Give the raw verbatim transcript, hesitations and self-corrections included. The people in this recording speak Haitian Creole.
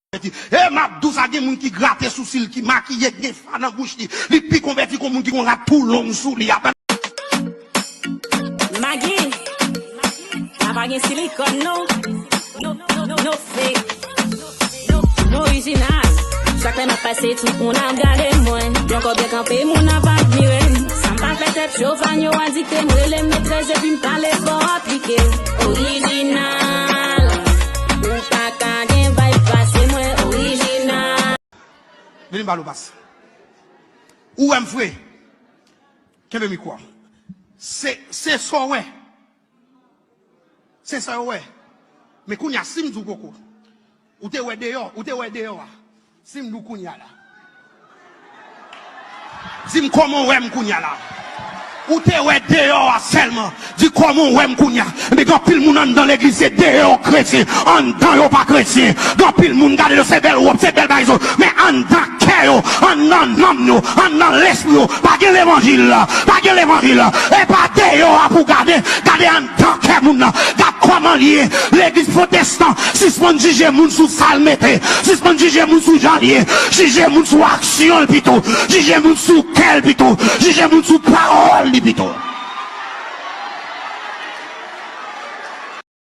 konvèti. E m ap di w sa, gen moun ki grate sousi l, ki makiye, ki gen fa nan bouch li. Li pi konvèti ke yon moun ki gon rad tou long sou li a. Magi, la pa gen silikòn non. No, no, no, no fake. No, no orijinal. Chak lè m ap pase, tout moun ap gade mwen. Yon kòb byen kanpe, moun ap admire m. Sa m pa fè tèt cho, fan yo adikte m, rele m metrès epi m pale fò aplike. Orijinal. Ou pa ka gen vibe pase mwen, orijinal. Vini m ba l ou pas. Ou wè m fre. Kenbe mikwo a. Se, se sa w wè. Se sa yo wè. Men kounye a, si m di w koko, ou te wè deyò, ou te wè deyò a. Si m di w kounye a la. Di m kòman w wè m kounye a la. Ou te wè deyò a sèlman. Di kòman w wè m kounye a. Men gen anpil moun anndan legliz, se deyò kretyen. Anndan yo pa kretyen. Gen anpil moun gade yo, se bèl wòb, se bèl bagay yo. Men anndan kè yo, anndan nanm yo, anndan lespri yo. Pa gen levanjil la. Pa gen levanjil la. E pa deyò a pou gade. Gade anndan kè moun nan. Gad kòman l ye. Legliz pwotestan, sispann jije moun sou sa l mete. Sispann jije moun sou jan l ye. Jije moun sou aksyon l pito. Jije moun sou kè l pito. Jije moun sou pawòl li pito.